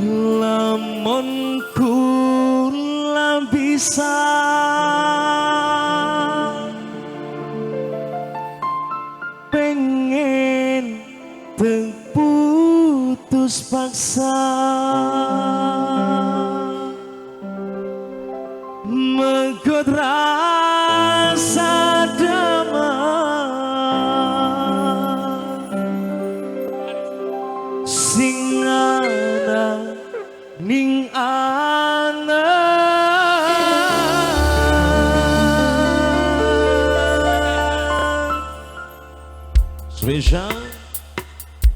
Lamun kula bisa pengen putus paksa, mengkut rasa damai sing ana ning ana. Spesial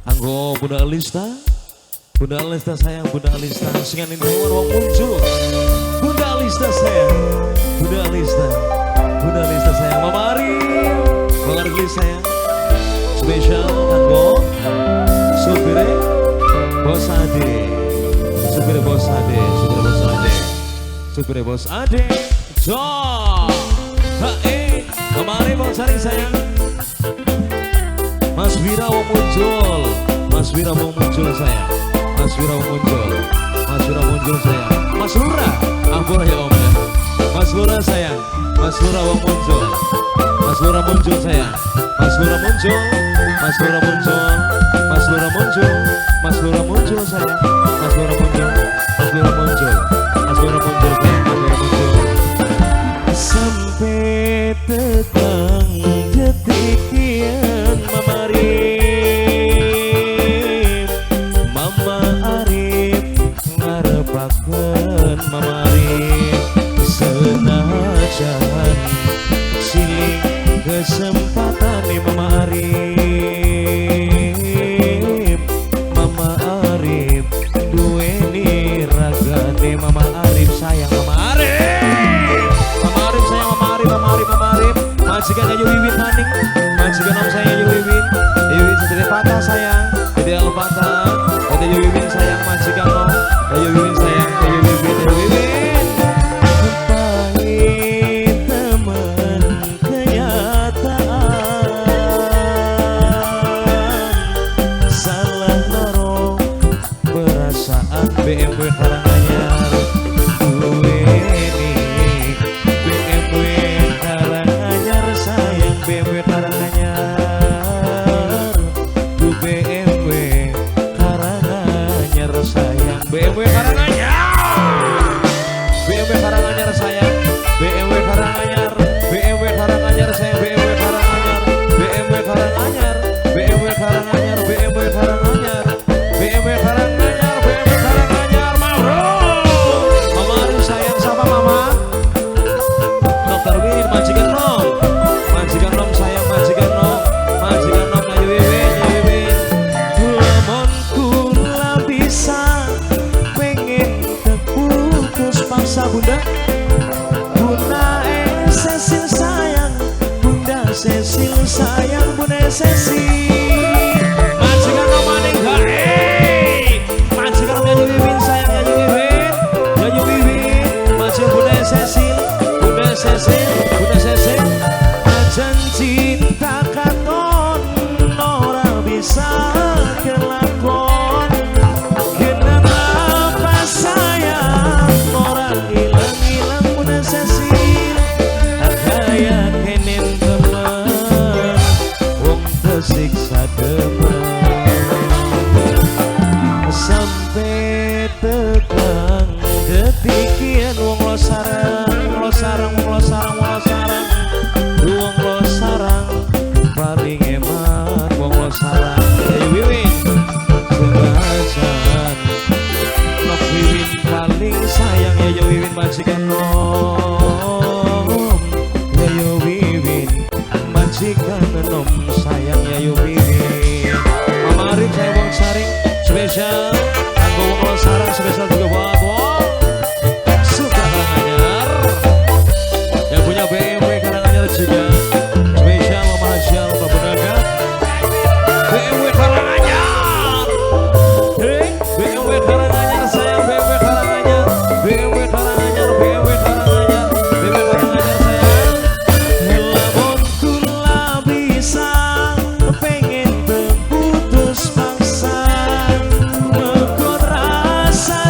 anggo Bunda Alista. Bunda Alista sayang, Bunda Alista singan hewan wong muncul. Bunda Alista sayang, Bunda Alista, Bunda Alista sayang, Mama Arif, Mama Arif sayang. Spesial kanggo supire Bos Ade, supire Bos Ade, supire Bos Ade, supire Bos Ade. Jo, hae, Mama Arif Bang Sari sayang. Mas Wira wong muncul, Mas Wira wong muncul sayang. Mas Wira muncul, Mas Wira muncul sayang. Mas Lura, ampun ya om ya. Mas Lura sayang, Mas Lura wong muncul, Mas Lura muncul sayang. Mas Lura muncul, Mas Lura muncul, Mas Lura muncul, Mas Lura muncul sayang. Mas Lura muncul, Mas Lura muncul, Mas Lura muncul sayang, Mas Lura muncul. Sampai tekan detik kian Mama Arif, Mama Arif ngarepaken Mama Arif senajan cilik kesempatan Mama Arif, Mama Arif duweni ragane Mama Arif sayang, Mama Arif, Mama Arif sayang, Mama Arif, Mama Arif, Mama Arif majikan Ayu Wiwin maning, majikan om saya Ayu Wiwin, Ayu Wiwin sendiri patah sayang, jadi al patah, jadi Ayu Wiwin sayang majikan om, Ayu Wiwin sayang, Ayu Wiwin, Ayu Wiwin. Pahit temen kenyataan, salah loro perasaan BMW Karanganyar duweni BMW Karanganyar sayang, BMW Karanganyar, du BMW Karanganyar sayang, BMW Karanganyar, BMW Karanganyar sayang, BMW Karanganyar, BMW Karanganyar sayang, BMW Karanganyar, BMW Karanganyar, BMW Karanganyar, BMW Karanganyar, BMW Karanganyar, BMW Karanganyar, Mauro. Mama Arif sayang sama Mama Dokter Win, majikan nom, majikan nom sayang, majikan nom, majikan nom Ayu Wiwin, Ayu Wiwin. Lamun kula bisa pengen terputus paksa Bunda, Bunda Cecil sayang, Bunda Cecil sayang, Bunda Cecil. Majikan nom maning gae, majikan nom Ayu Wiwin sayang, Ayu Wiwin, Ayu Wiwin, majikan Bunda Cecil, Bunda Cecil, Bunda Cecil. Ajan cinta katon ora bisa kelakon, kenapa sayang ora ilang-ilang Bunda Cecil, kaya kenen temen wong tersiksa demen. Sampai tekan detikian wong lo sarang, lo sarang, wong lo sarang, wong lo sarang, wong lo sarang paling eman wong lo sarang. Ayu Wiwin senajan Nok Wiwin paling sayang, Ayu Wiwin majikan nom, Ayu Wiwin majikan nom sayang, Ayu Wiwin. Mama Arif saya wong saring spesial kanggo wong lo sarang, spesial juga buat wong Suka Karanganyar yang punya BMW Karanganyar juga, spesial Mama Haji Alfa Bunaga BMW Karanganyar, hey BMW Karanganyar sayang, BMW Karanganyar, BMW Karanganyar, BMW Karanganyar, BMW Karanganyar sayang. Lamun kula bisa pengen terputus paksa, mengkot rasa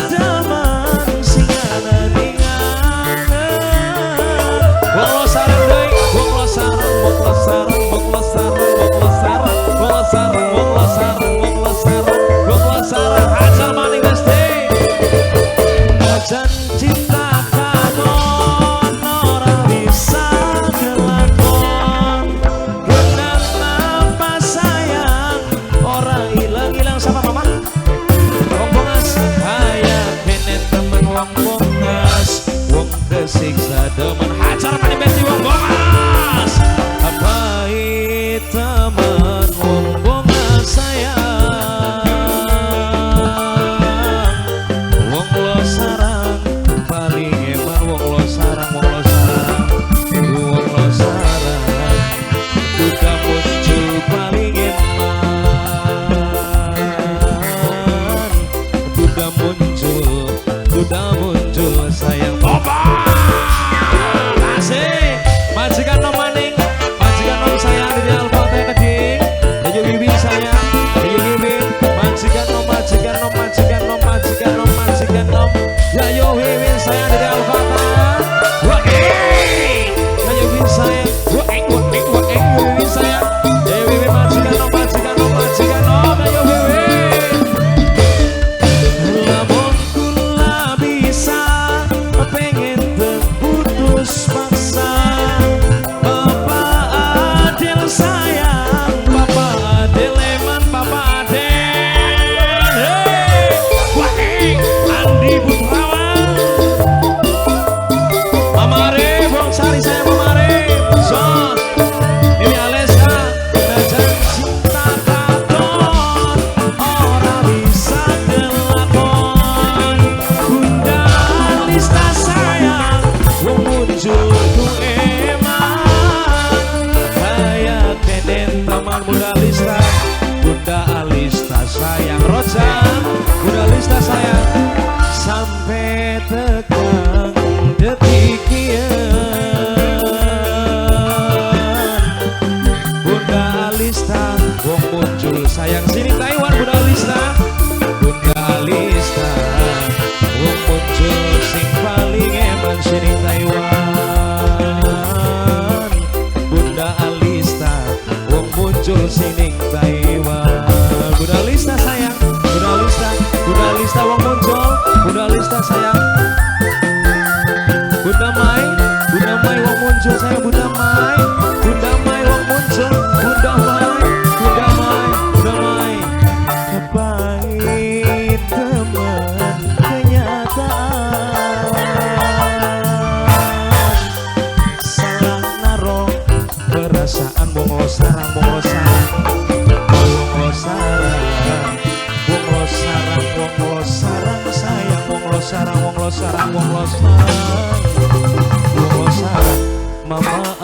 dari Al-Fatih Keding. Yayu Wiwin sayang, Yayu Wiwin majikan nom, majikan nom, majikan nom, majikan nom, majikan nom. Yayu Wiwin sayang dari Al-Fatah. Wah, Yayu Wiwin sayang, wah, wah, wah, Yayu Wiwin sayang. Yayu Wiwin majikan nom, majikan nom, majikan nom, Yayu Wiwin. Lamun kula bisa pengen terputus paksa. Bapak Adil sayang, Bapak Adil Leman, Bapak Adil. Hey, wah, Andi Putrawan. Mama Arif, Wong Sari sayang Mama Arif. Sos, ini Alesa, najan cinta katon, ora bisa kelakon. Bunda Alista sayang, wong muncul ku eman. Kayak denen taman Bunda Alista, Bunda Alista sayang Roja, Bunda Alista sayang. Sampai tekan detik kian. Bunda Alista, wong muncul sayang sini Taiwan Bunda Alista. Bunda Alista, wong muncul sing paling eman sini Taiwan. Bunda Alista, wong muncul sini Taiwan. Bunda Alista sayang, Bunda Alista, Bunda Alista wong muncul, Bunda Alista sayang. Bunda Mai, Bunda Mai wong muncul sayang Bunda Mai, Bunda Mai wong muncul, Bunda Mai, Bunda Mai, Bunda Mai. Pahit teman kenyataan, salah naro perasaan wong losarang, wong losarang, wong losarang, wong losarang, wong losarang sayang, wong losarang, wong losarang, wong losarang, wong losarang. Mama